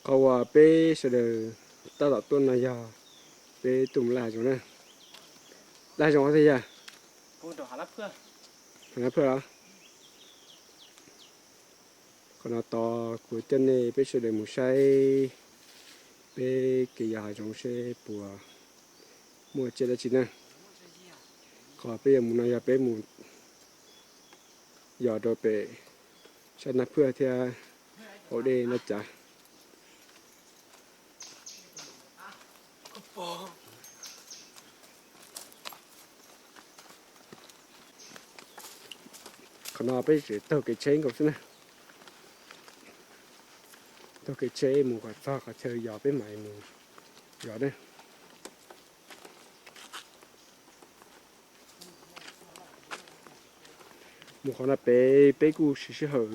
Qhov uas peb sawv daws tab tom tuaj no yog peb tuaj mus laj hav zoov na. Laj hav zoov qhov twg yog? Hav Nab Phwj los? Qhov no tos kuv coj nej peb sawv daws mus saib peb kev yos hav zoov seb puas muaj tsiaj dab tsi na. Qhov peb yuav mus no yog peb mus yos rau pem sab Nab Phwj thiab hauv dej Nab Cav. Qhov no peb tseem taug kev tsheb nkaus xwb na. Taug kev tsheb mus kom txog qhov chaw yos peb mam mus yos na. Mus qhov no pem peb kuj siv sij hawm.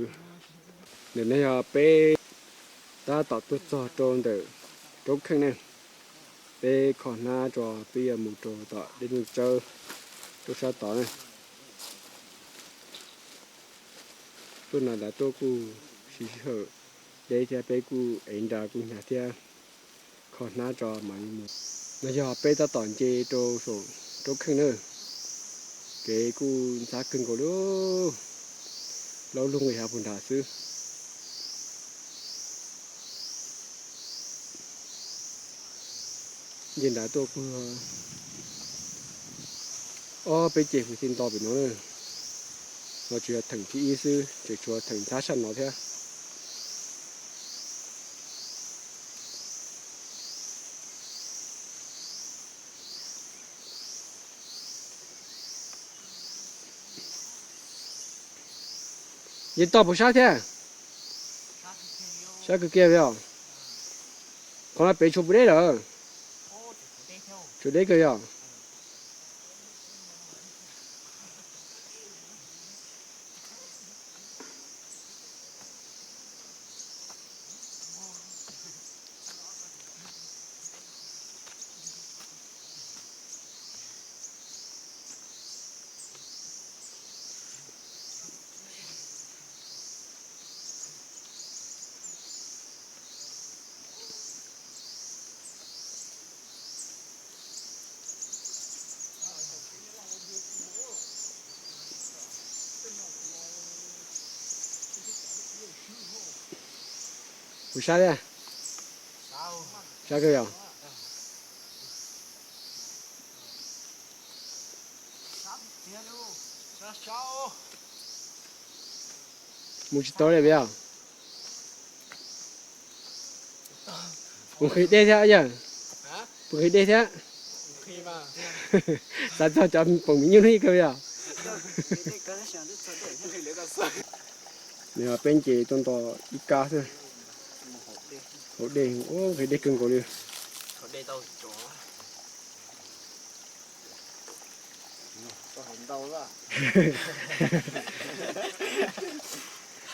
Ntawm no yog peb tab tom tuaj txog rau ntawm roob kheej ne. Peb kho hnab tso peb yuav mus rau tom dej Looj Tsawb, rau sab tod ne. Tuaj na nrad tuaj kuj siv sij hawm deb thiab peb kuj ev nra kuj hnyav thiab. Kho hnab tso mam li mus. No yog peb tab tom nce rau saum roob kheej na. Kev kuj ntxhab kawg nkaus li, laub lug nqis hav puag nrad xwb. Nce nrad tuaj kuj ob peb ceg huv tib nto pem no na. No tsuas yog theem thib ib xwb, tseem tshuav theem ntxhab sab no thiab. Yeej toj puas sab thiab? Sab kawg kiag yog? Qhov no pem tshuav puas deb lawm? Tshuav deb kawg yog? Puas sab thiab? Sab kawg yog? Mus tsis tau li yog? Puas nqhis dej thiab yawg? Puas nqhis dej thiab? Xav txog cov poom mis nyuj hnub ib kawg yog? Nws peb nce tuaj nto ib kab xwb. Hauv dej, nqhis dej kawg nkaus li.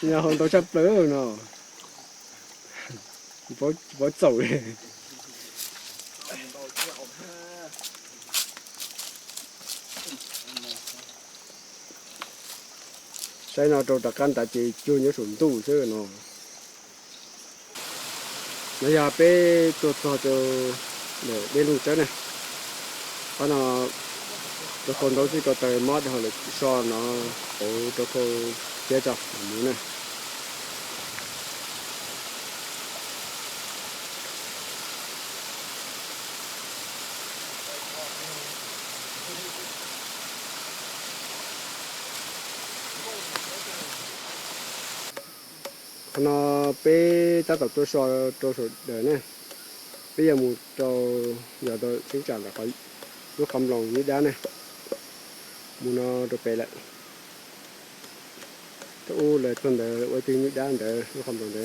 Yog hau ntau tshaj plaws no. Tsis paub txaus li. Saib no rau rov qab nrad ces cuag nyob saum ntuj xwb no. No yog peb tuaj txog rau ntawm dej Looj Tsawb na. Qhov no rau khau ntaub xwb ko taw mob dhau lawm, so no pauv rau khau thiab tso mam mus na. Qhov no peb tab tom tuaj so rau saum dawm na. Peb yuav mus rau, yog rau cheeb tsam ntawm qhov lub qhov nploos nyuj dab na. Mus no rau pem lawm. Thaum ub lawv txog ntawd ua ib tug nyuj dab ntawd lub qhov nploos ntawd,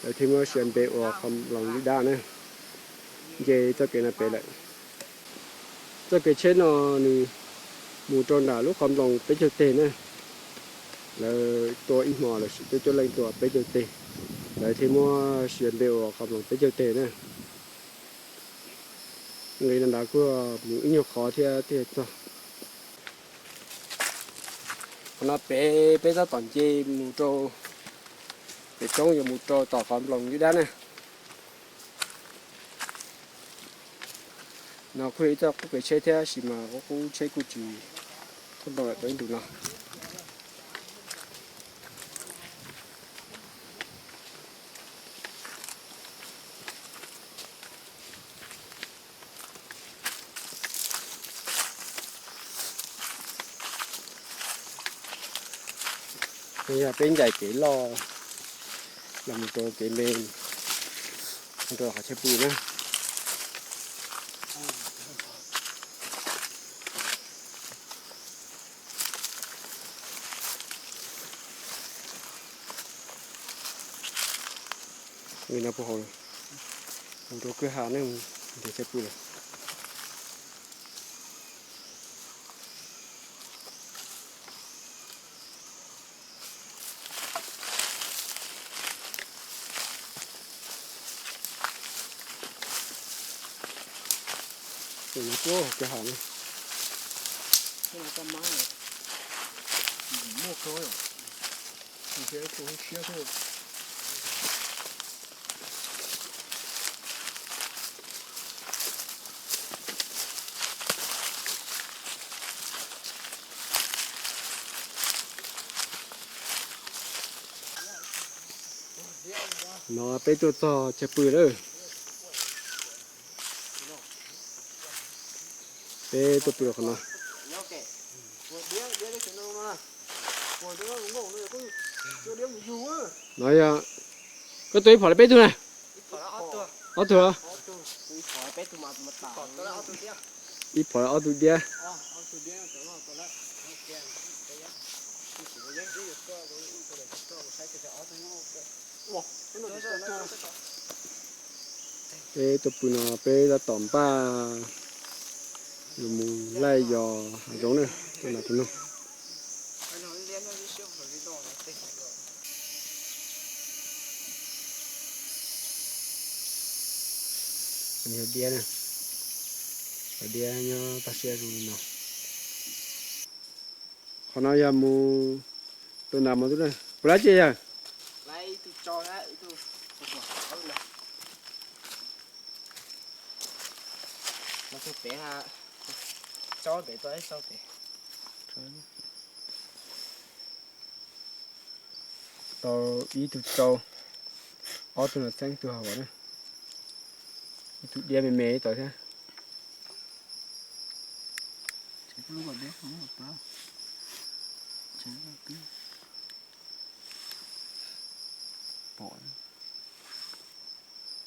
lawv thiaj muab sia npe ua qhov nploos nyuj dab na. Nce txoj kev no pem lawm. Txoj kev tsheb no nws mus rau nram lub qhov nploos peb caug teg na. Lawv tua ib hmo lawm, peb cuab leej tua peb caug teg, lawv thiaj muab sia npe ua qhov nploos peb caug teg na. Nqis no nrad kuj mus ib nyuag qhov thiab thiaj txog. Qhov no pem peb tab tom nce mus rau pem roob yuav mus rau tom qhov nploos nyuj dab na. No kuj yog ib txoj qub kev tsheb thiab, tab sis mas qub qub tsheb kuj tsis tau ntau lawm tau ib ntus no. Yog peb ncaim kev loj los mus rau kev me, mus rau qhov chaw pw na. Li no puag hauv, mus rau kwj ha ne, nrhiav chaw pw lawm. Kwj ha ne. No peb tuaj txog chaw pw lawm. Peb tuaj pw qhov no. No yog, koj tua ib phom los peb tug na? Ob tug los? Ib phom los ob tug diab. Peb tuaj pw no peb tab tom npaj yuav mus laij yos hav zoov na, tuaj nram tus noog. Yog diab na, cov diab nyob toj siab zoo li no. Qhov no yog mus tua nas mos tub na. Puas laib tsi yawg? Tau ib tug tsau, ob tug no txheeb tug hauv na, ib tug diab me me ib tod thiab.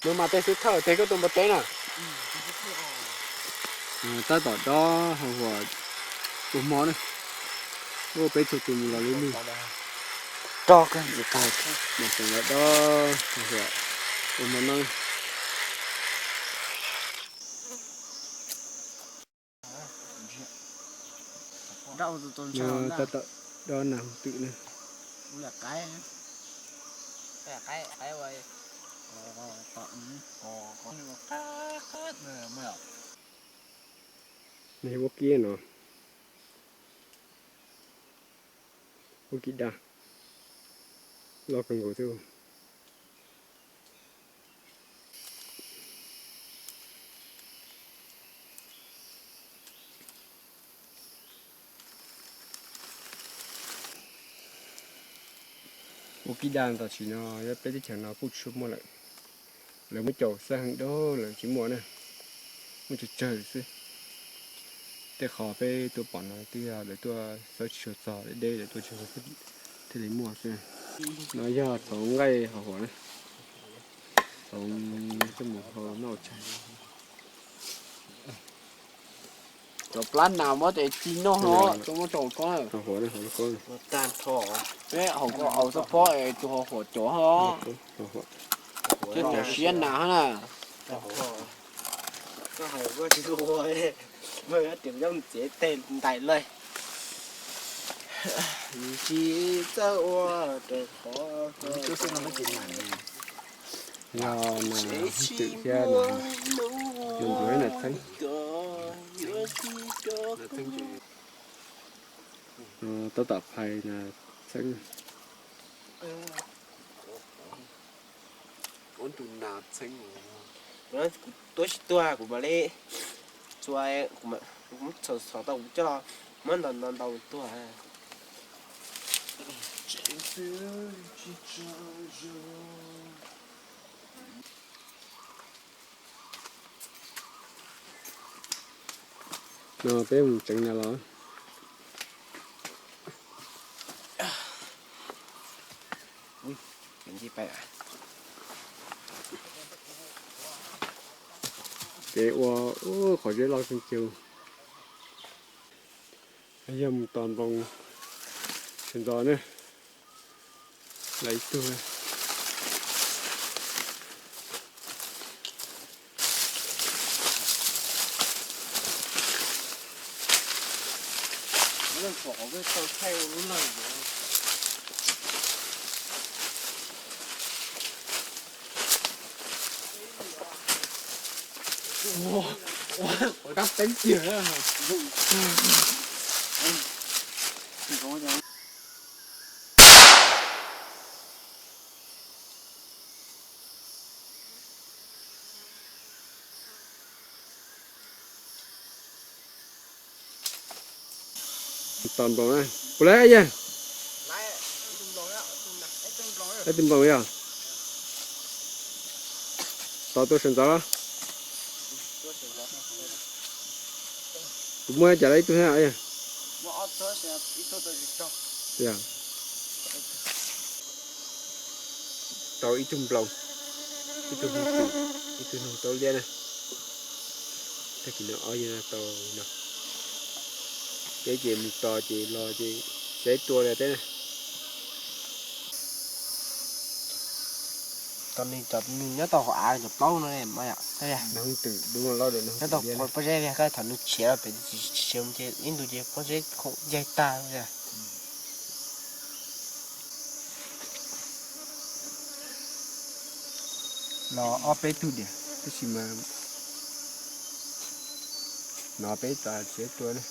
Nws mas tej xub thawj tej koj tua npua teb na. Tab tom dob hauv huam ua hmo na. Ua peb tug tus mus los lub lug. Rog kawg nkaus. Mas tseem los dob hauv huam ua hmo noj. Tab tom dob nas twm na. Nws ua kiab no. Ua kiab daj, loj kawg nkaus thiab. Ua kiab daj tam sim no peb teb chaws no kuj tsis muaj lawm. Lawv muab caum xab heev dua lawm tsis muaj na, muaj tsawg tsawg xwb. Tej qhov peb tuaj pom no twb yog lawv tuaj xawb tsis tshua txog, deb deb lawv tuaj tsis tshua txog thiaj li muaj xwb. No yog txhoov nqaij hauv huam na, txhoov coj mus hau noj tshais. Cov plab nas muab tes ci noj no, coj muab rau hauv koob. Tag nrho peb hauv koob, hauv xab phob es tus hauv huam cov ho, thiab cov siab nas na. Tsis txawj ua rau qhov yog nas twm thiab nas, nws yuav ib nas txheeb. Tab tom phais nas txheeb. Ua tus nas txheeb, kuv tuaj tsis tuag kuv mam li Txua, kuv muab txhom tau kuv coj los muab ntaus ntaus ntaus tuag. No peb mus tseev nas los. Ces ua qhov zeb loj kawg kiag. Yog mus tos nploos sawv ntxov na. Lawv ib tug. Ua dab teeb tiag. Tos nploos na. Puas lawm yog? Ib tug nploos yog? Tos tua sawv ntxov los? Kuv muaj cas lawm ib tug thiab yog? Tau ib tug nploos, ib tug noog, ib tug noog taub liab na. Tag kis no ob yawg no tau no. Peb ces mus tos ces los ces saib tua li teb na. Tos nws cov nws nyob tau hauv av cov plaub no ne, nws twm dub loj, nyob tau pob zeb vij koj thaum nws tshiav los pem, tshiav ces ib ntus ces pob zeb khoom yaig tag. Los ob peb tug diam, tab sis mas no peb tas tsis tua ne.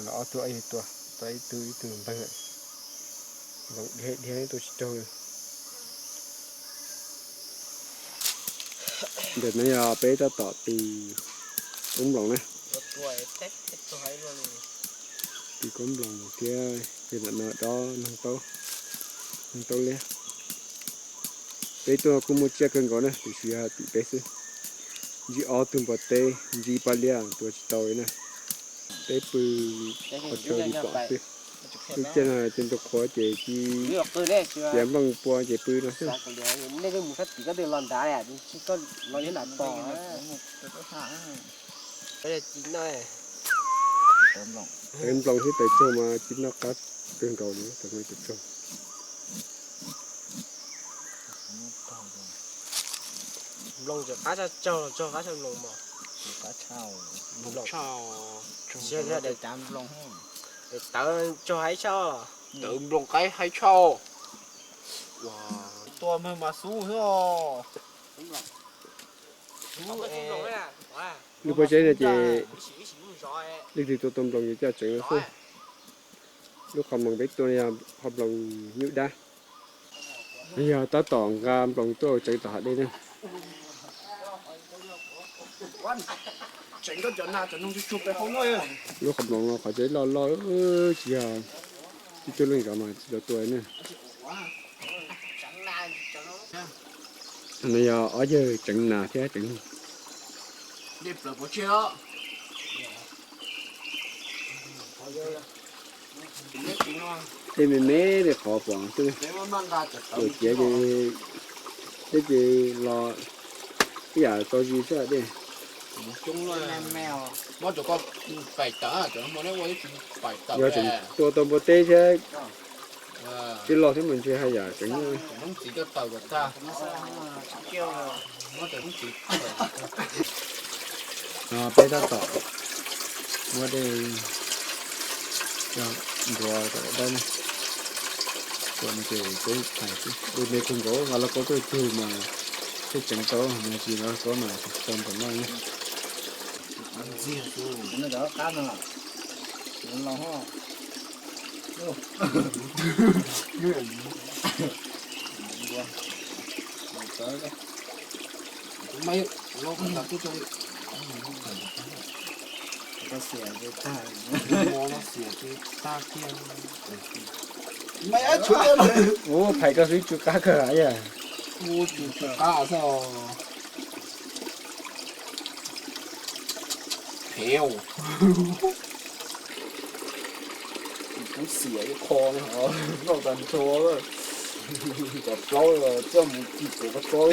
Los ob tug ob yawg tua, tua ib tug ib tug npawg lawm. Nploos dhia dhia tua tsis raug li. Ntawm no yog peb tab tom tis koob nploos na. Tis koob nploos thiab yog ntawm no dob noog taub, noog taub liab. Peb tuaj kuj muaj tsiaj kawg nkaus na, tiam sis yog tim peb xwb. Ntsib ob tug npua teb, ntsib paj liab tua tsis tau li na. Peb pw qhov chaw li pom xwb. Lub caij no ces ntu qhuav ces ci, tiav nplooj pua ces pw no xwb. Tawv nploos thiab tawv tsaug mas ci noj qab kawg nkaus li, tawv nploos tawv tsaug. Nploos tseem qab tshaj tsaug, tsaug qab tshaj nploos mos. Tawv tsaug haib tshaj. Tawv nploos qaib haib tshaj. Tua mas mas xub xwb. Lub pob zeb no ces leej twg tua tau nploos ces coj tseev no xwb. Lub qhov nploos peb tua no yog qhov nploos nyuj dab. Yog tab tom nqa nploos tuaj tseev tom hav dej na. Lub qhov nploos no qhov tsev loj loj, tsis yog ib tug leej zov mas tsis tau tua na. No yog ob yawg tseev nas thiab tseev noog. Tej me me li qhov pom xwb, ua ciav ces dej ces los ib yam tso zis xwb dej. Yog tseem tua tau npua teb thiab tsis los thiab mas ntshe haj yam tseem. No peb tab tom muab dej coj ntuav kom dawb na. Tuam no ces peb hais xwb, dej me kawg nkaus, nqa lauj kaub tuaj cug mas thiaj tseev tau, mas tsis nqa lauj kaub mas tseev tsis tau npaum no. Xiam ces tag. Xiam ces tag kiag. Ub, phais koj xwb tsw qab kawg yog. Ub, tsw qab xwb. Phev. Kuv xiam ib qho no, noj tag nrho, cov plaub coj mus ci pem koj tsob.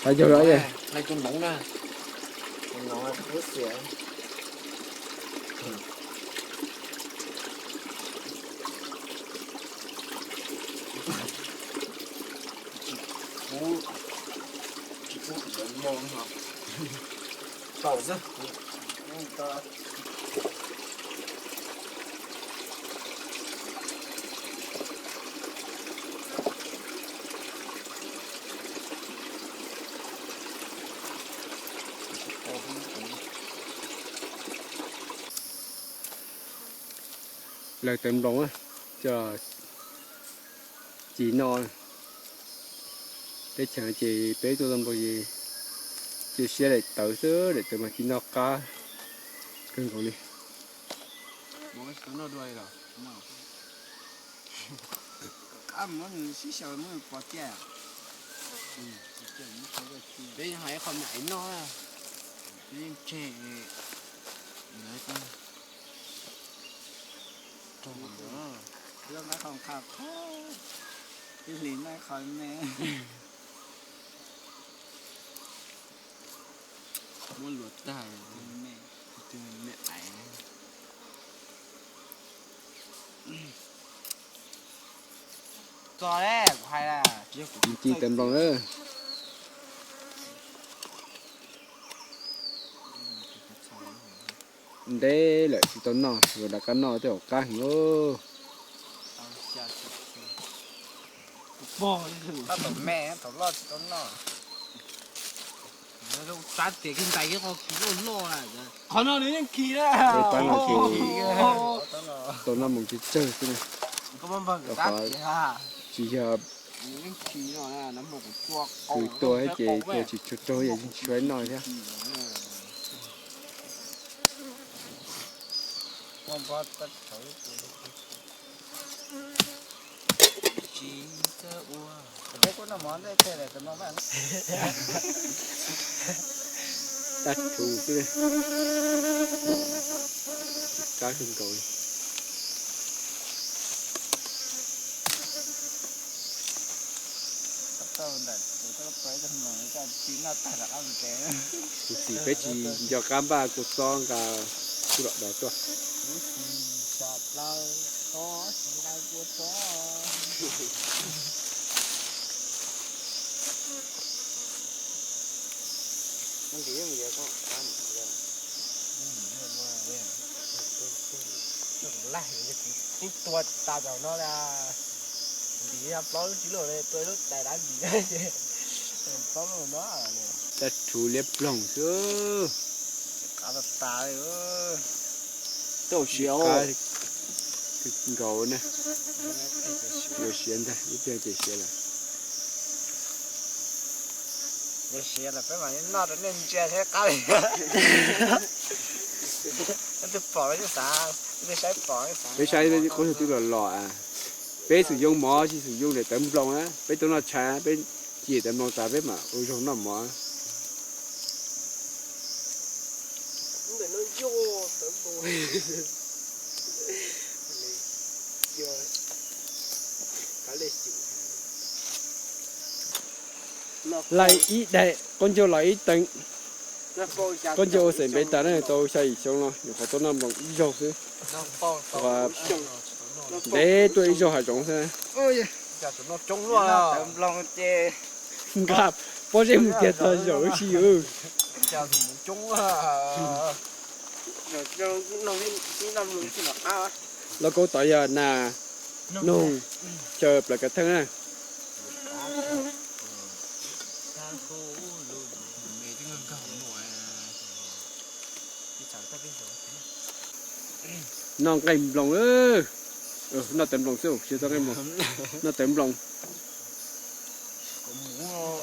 Hais yog, hais tus noov na, tus noov kuv xiam. Tsis pub, tsis pub kuv mus no, tau xwb. Lawv tawv nploos, cov ci noj. Teb chaws ces peb tuaj tau nploos ces cia siab daim tawv xwb, daim tawv mas ci noj qab kawg nkaus li. Peb hais qhov me aiv noj, peb yeej tseg. Hli noj qhov me. Muab luas tag, me aiv. Txog kuv hais, ci tawv nploos lawm. Ntev lawm tsis tau noj, yuav rov qab noj tej zaum qab heev. Thaum me thaum loj tsis tau noj. Sab tias kiag ntais kiag qhov kis loj loj na. Qhov no nws yeej kis na. Pab no ces tau noj moo tsawg tsawg xwb na. Tsis yog kws tua thiab ces tua tsis tshua raug, yeej tsis tshua noj thiab. Dab rhuv xwb, qab kawg nkaus li. Kuv tim peb tsis nco qab npaj kua txob nqa kuj los dov tuaj. Twb tua tas zaum no, ntim plaub lub tsis luaj, tua lub tais dav ntim ces plaub lub no. Dab rhuv liab ploog xwb. Qab tas tas li. Tau siav nkaus na. Yuav siav ntag, ib pliag ces siav lawm. Yuav siav lawm peb mam li noj rau nej ntsia saib qab li. Twb pom, twb xav, twb saib pom, peb saib qub twb los los. Peb xum yoo mov tsis xum yoo daim tawv nploos na, peb tuaj noj tshais peb ci tawv nploos tas peb mam ua zoo noj mov. Laij ib daim, qaub ncaug los ib teev. Qaub ncaug ua xeem npe tas na, tau xya yim xyoo no nyuam qhuav tuaj noj nploos ib zaug xwb. Ntev tuaj ib zaug hav zoov xwb. Nqa pob zeb mus tiag tag zaum ib si. Lauj kaub tod yog nas, noog, chaw plaws kav theej na. Noj nqaij nploos, noj tawv nploos xwb, tsis tau nqaij nploos, noj tawv nploos.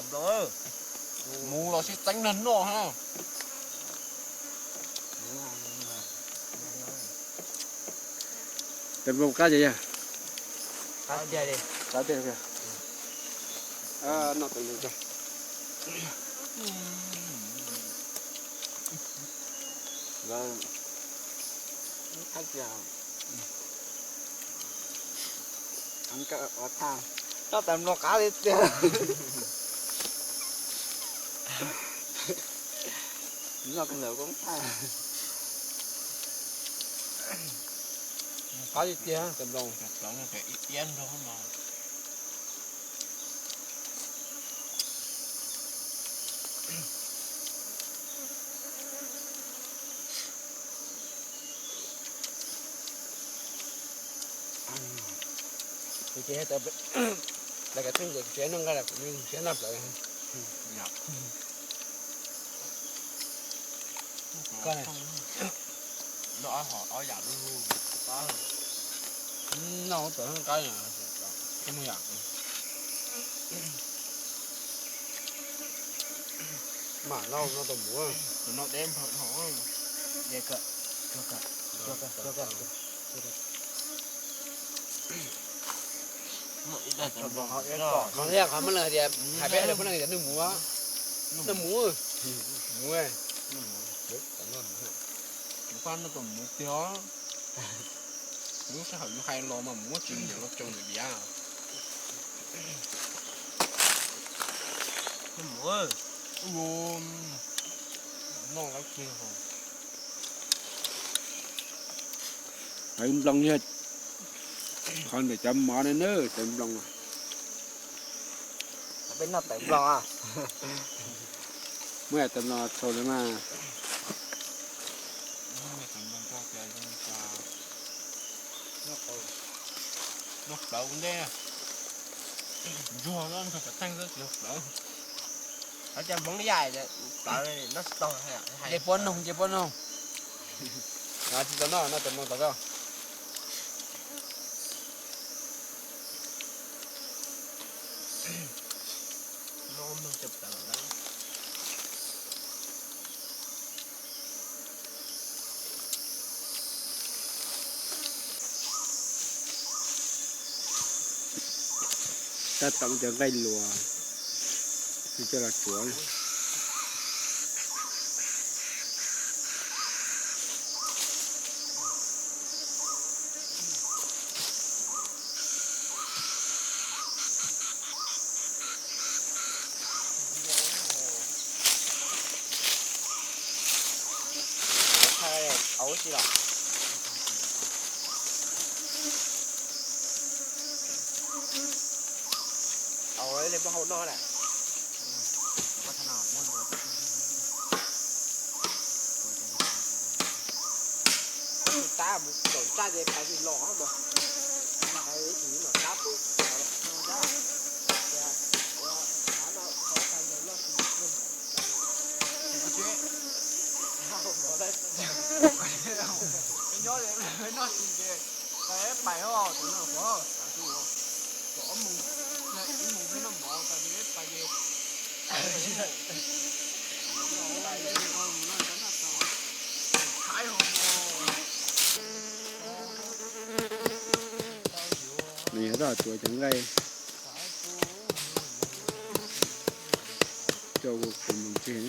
Nploos, Mus los sib txeeb nag noj ha. Tes nploos qab ces yog. Qab tiag li. Qab tiag. Noj tes nploos. Qab tiag. Noj tes nploos qab li tiag. Noj tes nploos koob tag. Qab li tiag tes nploos. Iab nrog mas. Ces lawv kav tsij ces kuv tsis noj nqaij lawm, kuv siab noj plawv. Koj ne? Noj ob hom ob yam lug. Noj plawv noj nqaij, tsis muaj yam. Mam noj, noj tus muv. Tus no deb nphaw dhau. Qhov no yog qhov muaj leej hais tias, hais peb hais rau peb leej tias noj muv, noj muv, muv. Kuv pab noj tus muv tiag. Lub sij hawm yus hais los mas muab tsis nyiam los tsaus ntawm diav. Noj lawv kiag. Tawv nploos yog qhov ntawm cov mov na, tawv nploos. Peb noj tawv nploos. Muab tawv nploos txhua li mas. Noj plawv ua ntej, ntsuag los ntsuag cov teeg xwb tsis yog plawv. Hov cov Hmoob yaj plawv noj tsis tau. Ces puab noog, ces puab noog. Tsis tau noj, noj tawv nploos tau. Tab tom cov nqaij luas coj los tsuav. Tab mus kaum tsaj ces pais tsis los mas. Pais tsis los tab pub. Nyob noj tsis ces pais os, tus no qhuav. Kom mus, ib mus peb noj mov tas ces pais ces. Nws yog toj tuav cov nqaij rau kuv mus ntseeg.